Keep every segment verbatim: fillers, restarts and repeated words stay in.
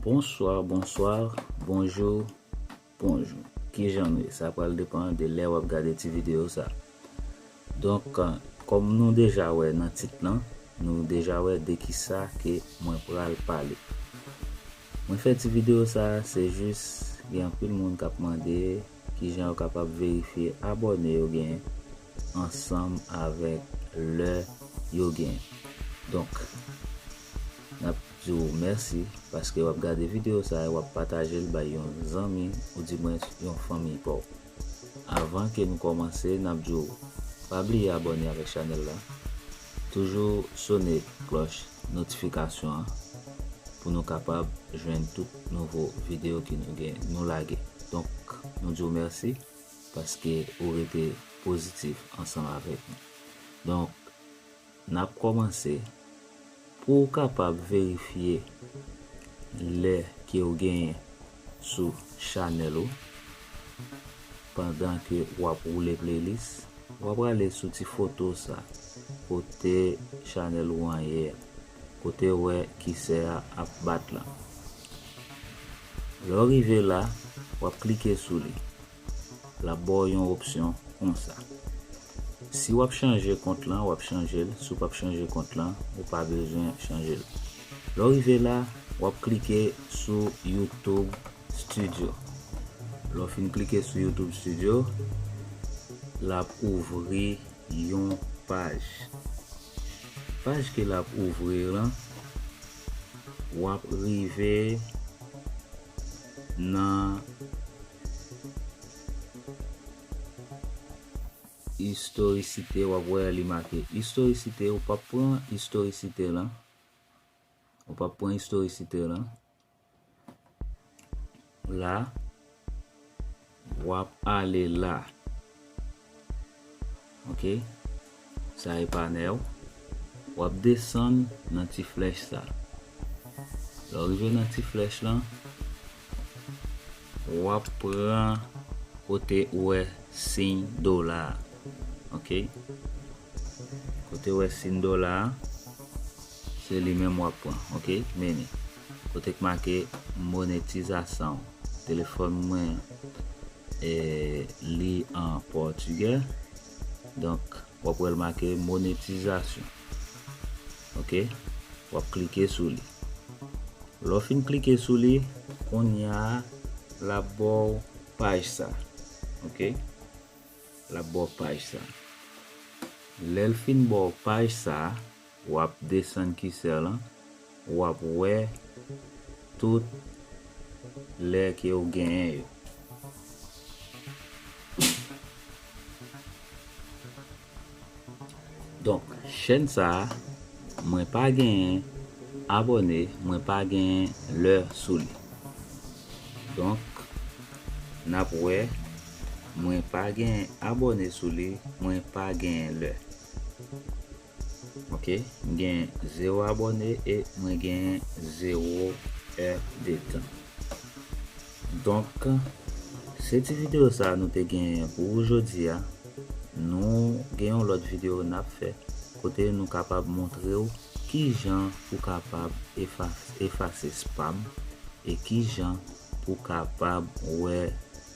Bonsoir, bonsoir, bonjour, bonjour. Kijan nou ye? Sa pral depann de lè w ap gade ti videyo sa. Donk, kòm nou deja wè nan tit lan, nou deja wè de kisa ke mwen pral pale. Mwen fè ti videyo sa, se jis gen anpil moun k ap mande kijan yo kapab verifye abòne yo genyen ansanm avèk lè yo genyen. Donk, n ap di w mèsi paske w ap gade videyo sa a, w ap pataje l bay yon zanmi oudimwens yon fanmi pa w. Avan ke nou kòmanse, n ap di w pa bliye abòne avèk chanèl la. Toujou sone klòch notifikasyon an pou nou kapab jwenn tout nouvo videyo ke nou gen, nou lage. Donk, nou di w mèsi paske ou rete pozitif ansanm avèk nou. Donk, n ap kòmanse. Pou w kapab verifye lè ke w genyen sou chanèl ou, pandan ke w ap woule playlist, w ap prale sou ti foto sa, kote chanèl ou an ye a, kote w wè kisè a ap bat lan. Lè w rive la, w ap klike sou li. L ap ba w yon opsyon konsa. Si w ap chanje kont lan, w ap chanje l. Si w p ap chanje kont lan, ou pa bezwen chanje l. Lè w rive la, w ap klike sou YouTube Studio. Lè w fin klike sou YouTube Studio, l ap ouvri yon paj. Paj ke l ap ouvri lan, w ap rive nan istorisite, w ap wè li make istorisite, ou p ap pran istorisite lan. Ou p ap pran istorisite lan. La, w ap ale la. Ok? Sa e panè w. W ap desann nan ti flèch sa. Lè w rive nan ti flèch lan, w ap pran kote ou wè siy dola a. Ok? Kote ou wè siy dola a, se li menm w ap pran. Ok? Meni. Kote k make monetizasyon. Telefòn mwen, e, li an pòtigè. Donk, w ap wè l make monetizasyon. Ok? W ap klike sou li. Lè w fin klike sou li, kounye a, l ap ba w paj sa. Ok? L ap ba w paj sa. Lè l fin ba w paj sa, w ap desann kisè lan, w ap wè tout lè ke w genyen yo. Donk, chèn sa a, mwen pa genyen abòne, mwen pa genyen lè sou li. Donk, n ap wè, mwen pa genyen abòne sou li, mwen pa genyen lè. Ok, m gen zewo abòne e mwen gen zewo è de tan. Donk, se ti videyo sa a nou te genyen pou ou jodi a. Nou gen yon lòt videyo n ap fè kote nou kapab montre w kijan pou kapab efa-, efase spam e kijan pou kapab wè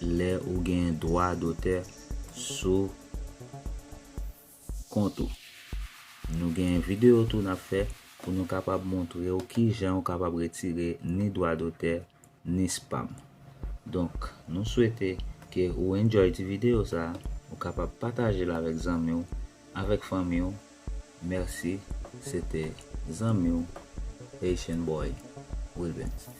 lè ou gen dwa dotè sou kont ou. Nou gen videyo tou n ap fè pou nou kapab montre w kijan ou kapab retire ni dwa dotè, ni spam. Donk, nou swete ke ou enjoy ti videyo sa a, ou kapab pataje l avèk zanmi w, avèk fanmi w. Mèsi, se te zanmi w, Haitian Boy Wilbens.